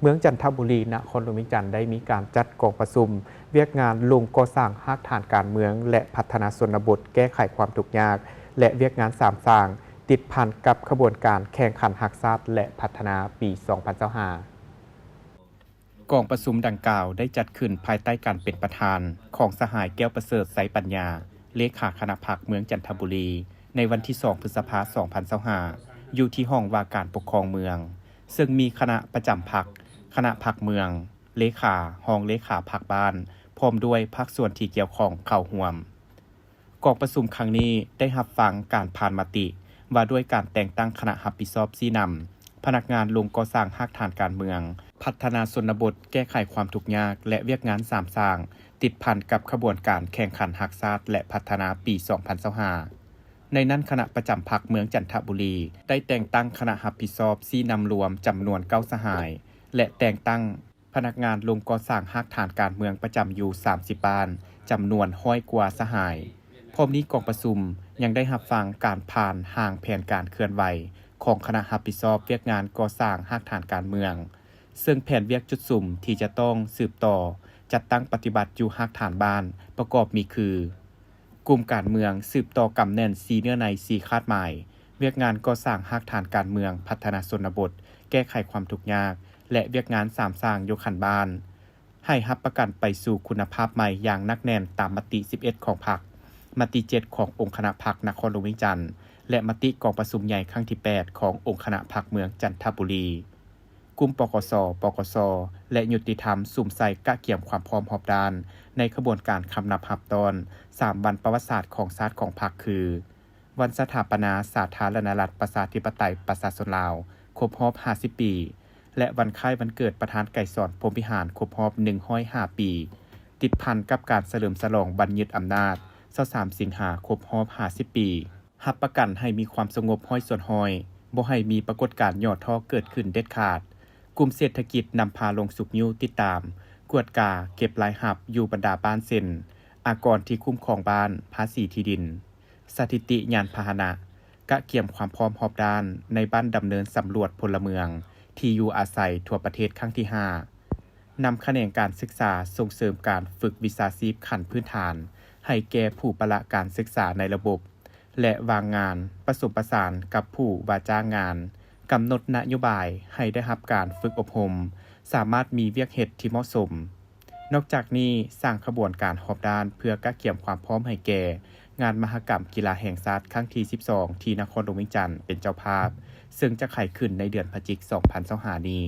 ເມືອງຈັນທະບູລີ ນະຄອນຫຼວງວຽງຈັນ ໄດ້ມີການຈັດກອງປະຊຸມວຽກງານລົງກໍ່ສ້າງຮາກຖານການເມືອງ ແລະ ພັດທະນາຊົນນະບົດ ແກ້ໄຂຄວາມທຸກຍາກ ແລະ ວຽກງານສາມສ້າງ ຕິດພັນກັບຂະບວນການແຂ່ງຂັນຮັກຊາດ ແລະ ພັດທະນາປີສອງພັນຊາວຫ້າ. ກອງປະຊຸມດັ່ງກ່າວໄດ້ຈັດຂຶ້ນພາຍໃຕ້ການເປັນປະທານຂອງສະຫາຍ ແກ້ວປະເສີດ ໄຊປັນຍາ ເລຂາຄະນະພັກເມືອງຈັນທະບູລີ ໃນວັນທີສອງ ພຶດສະພາ ສອງພັນຊາວຫ້າ ຢູ່ທີ່ຫ້ອງວ່າການປົກຄອງເມືອງ, ເຊິ່ງມີຄະນະປະຈຳພັກ, ຄະນະພັກເມືອງ, ເລຂາ, ຮອງເລຂາພັກບ້ານ ພ້ອມດ້ວຍພາກສ່ວນທີ່ກ່ຽວຂ້ອງເຂົ້າຮ່ວມ. ກອງປະຊຸມຄັ້ງນີ້ໄດ້ຮັບຟັງການຜ່ານມະຕິວ່າດ້ວຍການແຕ່ງຕັ້ງຄະນະຮັບຜິດຊອບຊີ້ນຳພະນັກງານລົງກໍ່ສ້າງຮາກຖານການເມືອງ, ພັດທະນາຊົນນະບົດ, ແກ້ໄຂຄວາມທຸກຍາກ ແລະ ວຽກງານສາມສ້າງ ຕິດພັນກັບຂະບວນການແຂ່ງຂັນຮັກຊາດ ແລະ ພັດທະນາປີສອງພັນຊາວຫ້າ. ໃນນັ້ນຄະນະປະຈຳພັກເມືອງຈັນທະບູລີ ໄດ້ແຕ່ງຕັ້ງຄະນະຮັບຜິດຊອບຊີ້ນຳລວມຈຳນວນເກົ້າສະຫາຍ ແລະ ແຕ່ງຕັ້ງ ພະນັກງານລົງກໍ່ສ້າງຮາກຖານການເມືອງປະຈຳຢູ່ສາມສິບບ້ານ ຈຳນວນຮ້ອຍກວ່າສະຫາຍ. ພ້ອມນີ້ກອງປະຊຸມຍັງໄດ້ຮັບຟັງການຜ່ານຮ່າງແຜນການເຄື່ອນໄຫວຂອງຄະນະຮັບຜິດຊອບວຽກງານກໍ່ສ້າງຮາກຖານການເມືອງ, ເຊິ່ງແຜນວຽກຈຸດສຸມທີ່ຈະຕ້ອງສືບຕໍ່ຈັດຕັ້ງປະຕິບັດຢູ່ຮາກຖານບ້ານປະກອບມີຄື ກຸ່ມການເມືອງສືບຕໍ່ກຳແໜ້ນສີ່ເນື້ອໃນສີ່ຄາດໝາຍ, ວຽກງານກໍ່ສ້າງຮາກຖານການເມືອງ, ພັດທະນາຊົນນະບົດ, ແກ້ໄຂຄວາມທຸກຍາກ ແລະ ວຽກງານສາມສ້າງຢູ່ຂັ້ນບ້ານ, ໃຫ້ຮັບປະກັນໄປສູ່ຄຸນນະພາບໃໝ່ຢ່າງໜັກແໜ້ນຕາມມະຕິສິບເອັດຂອງພັກ, ມະຕິເຈັດຂອງອົງຄະນະພັກນະຄອນຫຼວງວຽງຈັນ ແລະ ມະຕິກອງປະຊຸມໃຫຍ່ຄັ້ງທີແປດຂອງອົງຄະນະພັກເມືອງຈັນທະບູລີ. ກຸ່ມ ປກສ, ປກສ ແລະ ຍຸຕິທຳສຸມໃສ່ກະກຽມຄວາມພ້ອມຮອບດ້ານໃນຂະບວນການຄຳນັບຮັບຕ້ອນສາມວັນປະຫວັດສາດຂອງຊາດຂອງພັກຄື ວັນສະຖາປະນາສາທາລະນະລັດ ປະຊາທິປະໄຕ ປະຊາຊົນລາວ ຄົບຮອບຫ້າສິບປີ ແລະ ວັນຄ້າຍວັນເກີດປະທານໄກສອນ ພົມວິຫານ ຄົບຮອບໜຶ່ງຮ້ອຍຫ້າປີ, ຕິດພັນກັບການສະເຫຼີມສະຫຼອງວັນຍຶດອຳນາດ ຊາວສາມສິງຫາ ຄົບຮອບຫ້າສິບປີ. ຮັບປະກັນໃຫ້ມີຄວາມສະຫງົບຮ້ອຍສ່ວນຮ້ອຍ, ບໍ່ໃຫ້ມີປາກົດການຫຍໍ້ທໍ້ເກີດຂຶ້ນເດັດຂາດ. ກຸ່ມເສດຖະກິດນຳພາລົງຊຸກຍູ້ຕິດຕາມ, ກວດກາ, ເກັບລາຍຮັບຢູ່ບັນດາບ້ານເຊັ່ນ ອາກອນທີ່ຄຸ້ມຄອງບ້ານ, ພາສີທີ່ດິນ, ສະຖິຕິຍານພາຫະນະ, ກະກຽມຄວາມພ້ອມຮອບດ້ານໃນບ້ານດຳເນີນສຳຫຼວດພົນລະເມືອງທີ່ຢູ່ອາໄສທົ່ວປະເທດຄັ້ງທີຫ້າ. ນຳຂະແໜງການສຶກສາສົ່ງເສີມການຝຶກວິຊາຊີບຂັ້ນພື້ນຖານໃຫ້ແກ່ຜູ້ປະລະການສຶກສາໃນລະບົບ ແລະ ວາງງານປະສົມປະສານກັບຜູ້ວ່າຈ້າງງານ, ກຳນົດນະໂຍບາຍໃຫ້ໄດ້ຮັບການຝຶກອົບຮົມ, ສາມາດມີວຽກເຮັດທີ່ເໝາະສົມ. ນອກຈາກນີ້, ສ້າງຂະບວນການຮອບດ້ານເພື່ອກະກຽມຄວາມພ້ອມໃຫ້ແກ່ງານມະຫະກຳກິລາແຫ່ງຊາດຄັ້ງທີສິບສອງ ທີ່ນະຄອນຫຼວງວຽງຈັນເປັນເຈົ້າພາບ, ເຊິ່ງຈະໄຂຂຶ້ນໃນເດືອນພະຈິກ ສອງພັນຊາວຫ້ານີ້.